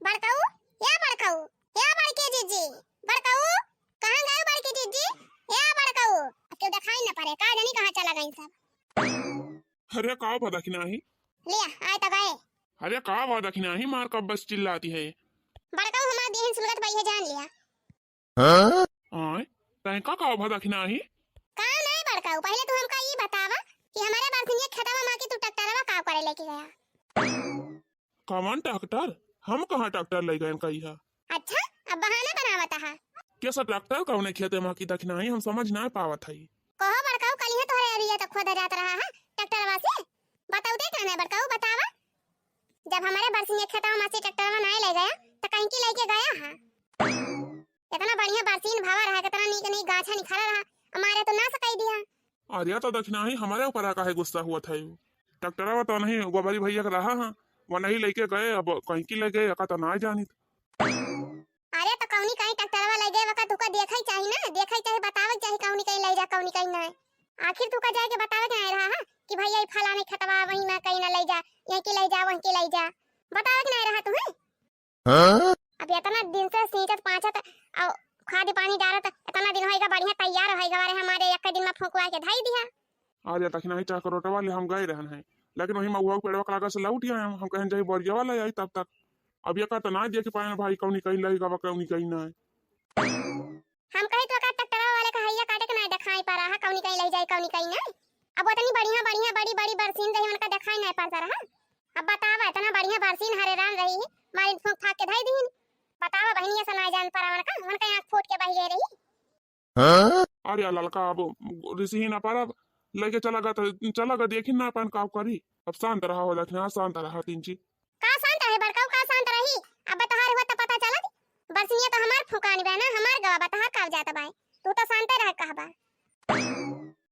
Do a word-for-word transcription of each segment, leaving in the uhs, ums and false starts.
बड़कऊ, या बड़कऊ, या बड़की जीजी, बड़कऊ, कहाँ गए बड़की जीजी? या बड़कऊ, अब क्यों दिखाई न पड़े, का जानी कहाँ चला गई सब। अरे का बा दखिनाही? लिया, आए तो गए। अरे का बा दखिनाही, मार कब बस चिल्लाती है? बड़कऊ हमार देहिन सुलगत बा, इहे जान लिया। हाँ? आय, तैं का कहब दखिनाही? का नहीं बड़कऊ, पहिले तू हमका ई बतावा कि हमरे बरसिनिया खेतवा मा कि तू ट्रैक्टरवा का करे लेके गया? कवन ट्रैक्टर? हम कहाँ ट्रैक्टर ले गए कही है? अच्छा, अब बहाना बनावत हा। कैसा ट्रैक्टर कौने खेते मा कि दखिनाही, हम समझ ना पावत हई। कहो बड़कऊ, कलिहे तोहरे एरिया तक खोदा जात रहा है ट्रैक्टरवा से? बतावते कहना है बड़कऊ, बतावा। जब हमरे बरसिनिया खेतवा मा से ट्रैक्टरवा नाय ले गया, त कहीं की लेके गया है? इतना बढ़िया बरसीन भवा रहा, कितना नीक नीक गाछा निखरा रहा, हमारे तो नास कई दिया। अरे तो दखिनाही, हमरे ऊपर काहे गुस्सा हुआ था? ट्रैक्टरवा तो नहीं, गोबरी भैया के रहा है, वो नहीं लेके गए, अब कहीं की ले गए, का तो ना जानित। अरे तो कौनी कहीं ट्रैक्टरवा ले गए, वका तुका देखई चाही ना, देखई चाही, बतावे चाही कौनी कहीं ले जा, कौनी कहीं ना। आखिर तुका जाके बतावे के नहीं रहा है कि भैया ई फलाने खेतवा वहीं में कहीं ना ले जा, यहीं की ले जा, वहीं की ले जा, बतावे के नहीं रहा तुम्हें? हाँ? अब इतना दिन से सींचत पांचत और खाद पानी डालत, इतना दिन होइगा, बढ़िया तैयार होइगा, अरे हमारे एक दिन में फुकवा के धई दिया। अरे दखिनाही, ट्रैक्टरवा ले हम गए रहन हैं, लेकिन वही महुआ के पेड़वा के लगा से लौट आए हम, हम कहन जाई बरियावा ले आई तब तक। अब ये का तो ना देख पाए भाई, कौनी कहीं लई गवा, कौनी कहीं ना। हम कही तो का ट्रैक्टरवा वाले का हइया काटे के ना दिखाई पड़ा है, कौनी कहीं ले जाए, कौनी कहीं ना। अब उतनी बढ़िया बढ़िया बड़ी बड़ी बरसीन रही, उनका दिखाई नहीं पड़ता रहा। अब बतावा, इतना बढ़िया बरसीन हरे रान रही, मारिन फूंक फाक के धई दीन। बतावा बहनिया से ना जान पड़ा उनका, उनका आँख फूट के बह गए रही। हाँ? अरे ललका, अब रिसही ना पारब, लेके चला गा तो चला गा, देखी ना अपन का करी। अब शांत रहा हो दखिना, शांत रहा तीन जी। का शांत रहे बड़कऊ, का शांत रही? अब तोहार हुआ तो पता चलत। बरसिनिया तो हमार फुकानी बा ना, हमार गवा बा, तोहार का जात बा? तू तो शांत रह कहबा।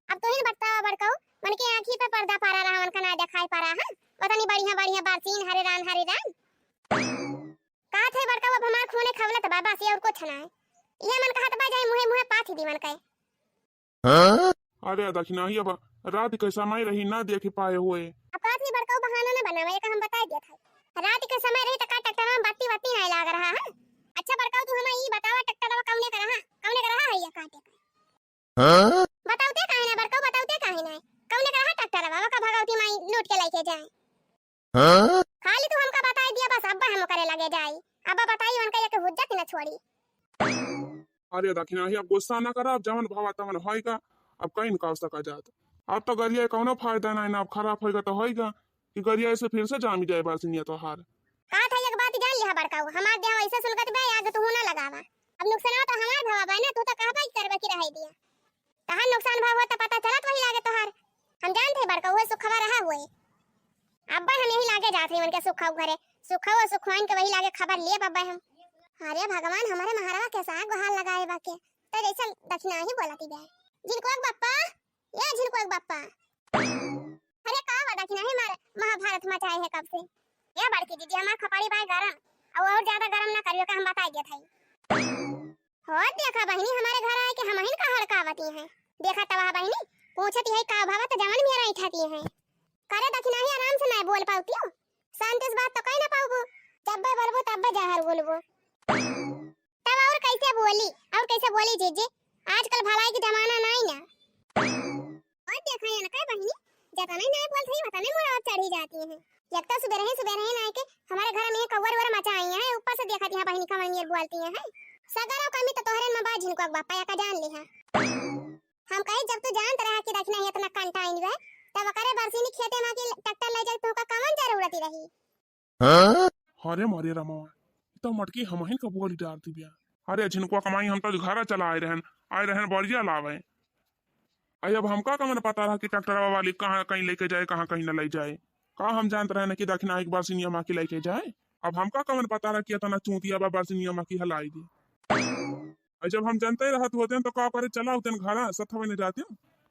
अब तू ही बतावा बड़कऊ, मन के आँखी पे पर्दा पड़ा रहा, उनका ना दिखाई पड़ा है। उतनी बढ़िया बढ़िया बरसीन हरे रान, हरे रान। कहत है बड़कऊ, अब हमार खूने खौलत बा, बस ये और कुछ ना है। ये मन कहत बा, जाई मुहे मुहे पाथी दी मन के। हाँ? अरे दखिनाही, अब रात के समय रही, ना देख पाए हुए। अब कहत है बड़कऊ, बहाना ना बनावे, एक हम बताई देत है। रात के समय रही तो का ट्रैक्टर में बत्ती बत्ती नहीं लाग रहा है? अच्छा बड़कऊ, तू हमें ई बतावा, ट्रैक्टर अब कौने का रहा, कौने का रहा है ये काटे का? हाँ? बतावते काहे ना बड़कऊ, बतावते काहे ना? कौने का रहा ट्रैक्टर अब, का भगवती माई लूट के लेके जाए? हाँ? खाली तू हमका बताई दिया बस, अब्बा हम करे लगे जाई। अब्बा बताई उनका एक हुज्जत न छोड़ी। अरे दखिनाही, अब गुस्सा ना करा, अब जवन भवा तवन होइगा, अब कहीं न कर सका जात। अब तो गरिया कौनो फायदा नहीं ना, अब खराब होइगा तो होइगा, कि गरिया से फिर से जामी जाए बरसिनिया तोहार। कहत है एक बात जान लिहा बड़कऊ, हमार देह ऐसे सुलगत बा, आग तू ना लगावा। अब नुकसानवा तो हमार भवा बा ना, तू तो कहबा ही करबा कि रहे दिया। तहार नुकसान भवा तो पता चलत वही लागे तोहार। हम जानते बड़कऊ, उहे सुखवा रहा हुए। अब्बा हम यही लागे जात रही उनके सुखऊ घरे, सुखऊ सुखवाइन के वही लागे खबर लिए बब्बा हम। अरे भगवान, हमारे महारावा कैसा गुहार लगाए बा के, तो जैसे दखिनाही बोलती बे। झिनकुआ के बप्पा, ए झिनकुआ के बप्पा। अरे का बा दखिनाही, मारे महाभारत मचाए है कब से। ए बड़की दीदी, हमार खपड़ी बाय गरम, और, और ज्यादा गरम ना करियो, का हम बताई देत हई। हो देखा बहिनी, हमारे घर आए के हमहिन का हड़कावती हैं। देखा तवा बहिनी, पूछती है का भवा तो जवन मेरा ऐठाती है। करे दखिनाही, आराम से ना बोल पावती हो, शांति से बात तो कही ना पाऊबो। जब बोलबो तब जहर बोलबो। तब और कैसे बोली, और कैसे बोली जीजी? आजकल भलाई के जमाना नहीं ना। और देखा है ना, कई बहिनी, जतने नहीं बोलत हई, उतने मोर और चढ़ी जाती हैं। एक तो सुबह रहे, सुबह रहे ना के हमारे घर में कौआ वौआ मचा आई हैं, ऊपर से देखत यहाँ बहिनी कमर नियर बोलती हैं। सगरो कमी तो तोहरे में बा, झिनकुआ के बापा या का जान लिहा। हम कही, जब तू जानत रहा कि दखिना ही इतना कंटाइन बे, तब ओकरे बरसीनी खेते में कि ट्रैक्टर ले जाए, तू का कवन जरूरत ही रही? हाँ? अरे मोरे रमवा, ई तो मटकी हमहिन का बोली डारती बिया। अरे झिनकुआ कमाई, हम तो घरा चला आए रहन, आए रहन बरिया लावे। आई अब हमका कवन पता रहा कि ट्रैक्टरवा वाली कहाँ कहीं लेके जाए, कहाँ कहीं न ले जाए। का हम जानत रहन कि दखिना एक बार सिनिया माँ की लेके जाए? अब हमका कवन पता रहा कि इतना चूतिया बा बरसिनिया माँ की हलाई दी। आई जब हम जानते रहत होते तो का करे, चला होते घरा, सथवे न जाते।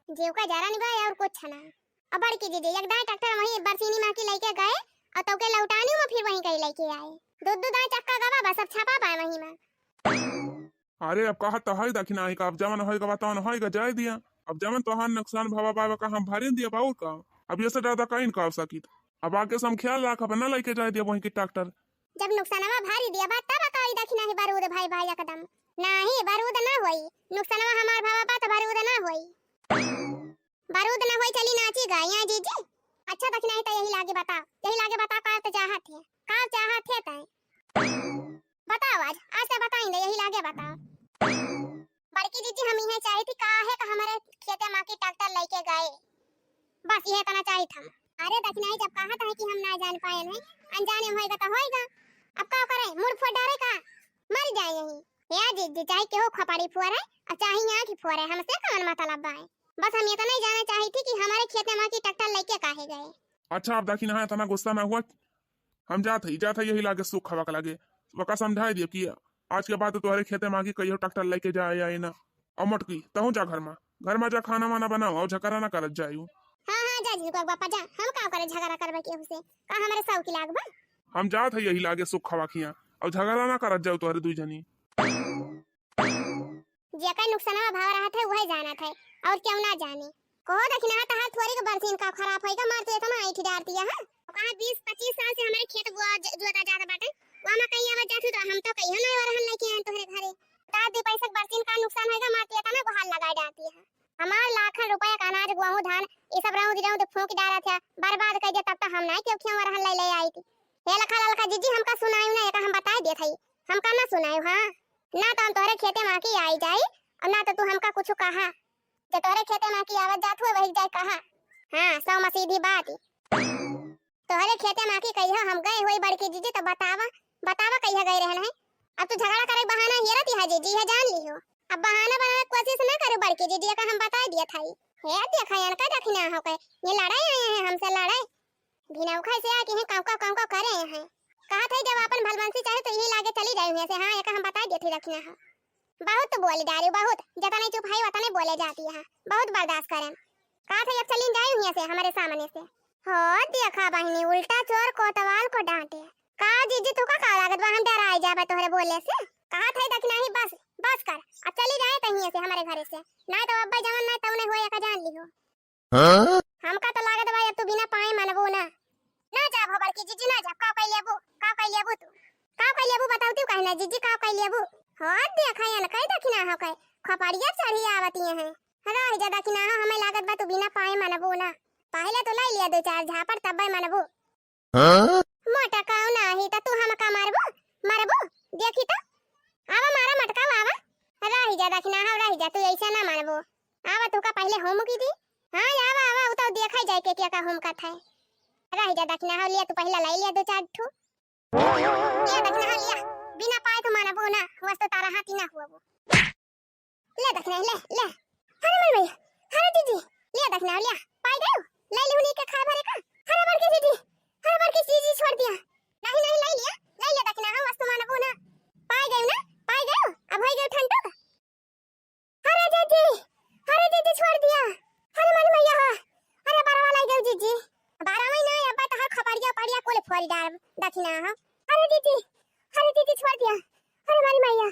जीव का जरा निभाए और कुछ ना। अब बड़की दीदी एक दाएं ट्रैक्टर वहीं बरसीनी माँ की लेके गए और तोके लौटानी में फिर वहीं कहीं लेके आए। दो दो दाएं चक्का गवा बस, अब छापा पाए वहीं में। अरे अब कहा तो है दखिना ही का, अब जवन होएगा बा तवन होएगा, जाए दिया। अब जवन तोहार नुकसान भवा बाबा का हम भरे दिया बाउर का, अब ये से ज्यादा कहीं न कर सकित। अब आगे से हम ख्याल रख, अब ना लेके जाए दिया वहीं की ट्रैक्टर। जब नुकसानवा भारी दिया बा, तब कही दखिनही बरूद भई बा एकदम। नाही, बरूद ना होई, नुकसानवा हमार भवा बा, त बरूद ना होई। बरूद ना होई, चली नाची गई, हाँ जीजी? अच्छा दखिनही, त यही लागे बताओ, यही लागे बताओ, का त चाहत है, का चाहत है तय? बताओ आज, आज त बताई दे, यही लागे बताओ। बड़की जीजी, हम इहे चाहित ही, काहे का हमरे खेते मा की ट्रैक्टर लइके गए, बस इहे इतना चाहित हम। अरे दखिनही, जब कहत है कि हम ना जान पाएन है, अनजाने में होइगा त होइगा, अब का करे, मूड़ फोड़ डारे का, मर जाए यही। या जीजी, चाहे केहू खपड़ी फोरे, और चाहे यहाँ की फोरे, हमसे कौन मतलब बाए? बस हम इतना ही जाना चाहित ही कि हमरे खेते मा की ट्रैक्टर लइके काहे गए। अच्छा, अब दखिनही, इतना गुस्सा ना हुआ, हम जात हई, जात हई यही लागे सुख हवा के लागे। वका समझाए दियो कि आज के बाद तोहरे खेते मा की कहियो ट्रैक्टर लेके जाए आए ना। और मोटकी, तहूँ जा घर मा, घर मा जा, खाना वाना बनाओ और झगड़ा ना करत जायू। हाँ, हाँ, जा झिनकुआ के बापा जा, हम का करे झगड़ा करबे केहू से? का हमरे सौ की लाग बा? हम जात हई यही लागे सुख हवा खिया, और झगड़ा ना करत जाऊ तोहरे दुई जनी। जेकर नुकसानवा भाव रहत है, वही जानत है, और केहू ना जाने। कहो दखिनहा, तहार थोरी के बरसीन का खराब होइगा, मार तू इतना ऐंठ डारती है, हाँ? कहाँ बीस पच्चीस साल से हमरे खेत बुआ ज-, जोता जात बाटे, वहाँ में कहीं आवत जात हूँ तो हम तो कहियो नहीं वरहन लेके आए तोहरे घरे। दस दू पैसा के बरसीन का नुकसान होइगा, मार तू इतना गुहार लगा डारती है। हमार लाखन रुपया का अनाज, गेहूँ, धान, ये सब रौंद रौंद फूंक डारत है, बर्बाद कर दिया, तब तो हम नहीं क्यों क्यों वरहन ले ले आई थी। हे लखा ललका जीजी, हमका सुनायू ना, एका हम बताए देत हई, हमका ना सुनायू, हाँ? ना तो हम तोहरे खेते मा की आई जाई, और ना तो तू हमका कुछ कहा। जे तोहरे खेते मा की आवत जात हुए, वही जाए कहा। हाँ, सौ मा सीधी बात। तोहरे खेते मा की कहियो हम गए हुए बड़की जीजी, तो बतावा, बतावा कहिया गए रहन है। अब तू झगड़ा करे बहाना हेरत है जीजी, है जान लिहो। अब बहाना बनावे के कोशिश ना करू बड़की जीजी, एका हम बताए दिया था। हे देखा, इनका दखिनहा हो के, ये लड़ाई आए हैं हमसे लड़ाई। भिनौखा से आके हैं काँव काँव काँव काँव करे हैं। कहा थे जब अपन भलमनसी चाहे तो यही लागे चली जाए हुए से। हाँ, एका हम बताए दिया थे दखिनहा। बहुत तो बोली डारी, बहुत। जतने चुप है, वतने बोले जाती है। बहुत बर्दाश्त करें। कहा थे अब चली जाए हुए से हमरे सामने से। हो देखा बहिनी, उल्टा चोर कोतवाल को डांटे। का जीजी, तू का, का लागत बा, हम डराई जाबे तोहरे बोले से? कहा थे दखिनही, बस, बस कर, अब चली जाए तहिए से हमरे घरे से, ना तो अब्बे जवन ना तउने होए, एका जान लिहो। हाँ? हमका तो लागत बा, अब तू बिना पाए मनबू ना। ना जाब हो बड़की जीजी, ना जाब। का कइ लेबू, का कइ लेबू तू? का कइ लेबू, बताऊ तू कहना जीजी, का कइ लेबू? हो देखा, एन कई दखिनहा हो कई, खपड़िया चढ़ी आवती हैं। रह जा दखिनहा, हमें लागत बा, तू बिना पाए मनबू ना। पहले तो लाई लिया दो चार झापड़, तब्बे मनबू। हाँ? मोटकाऊ नाही त तू हमका मारबू, मारबू, देखी त। आवा मारा मोटकाऊ, आवा। रही जा दखिनहा, रही जा, तू ऐसे ना मारबू। आवा, तू का पहले हुमकी दी। हाँ, आवा, आवा, उ तो देखा जाए के क्या का हुमकत है। रही जा दखिनहा, लिया तू पहला लाई लिया दो चार ठू। लिया दखिनहा, लिया। बिना पाए तू मानबू ना, वस्तु तारा हाथी ना हुआ वो। ले दखिनहा, ले, ले। अरे मोर भैया, अरे जीजी, ले दखिनहा, ले। पाई गयो? ले लिहुनी के खाए भरे का? अरे बड़की जीजी, अरे बड़की जीजी, छोड़ दिया। नहीं, नहीं, ले लिया, ले लिया दखिनहा, वस्तु मानबू ना। पाई गयो ना, पाई गयो, अब होई गयो ठंडू का। अरे जीजी, अरे जीजी, छोड़ दिया। अरे मोर भैया हो, अरे बरवा लाई गयो जीजी। बरवा ही ना, अब तो हर खपड़िया, पड़िया कुल फोड़ी डार दखिनहा। अरे जीजी, अरे जीजी, छोड़ दिया। अरे मोर भैया।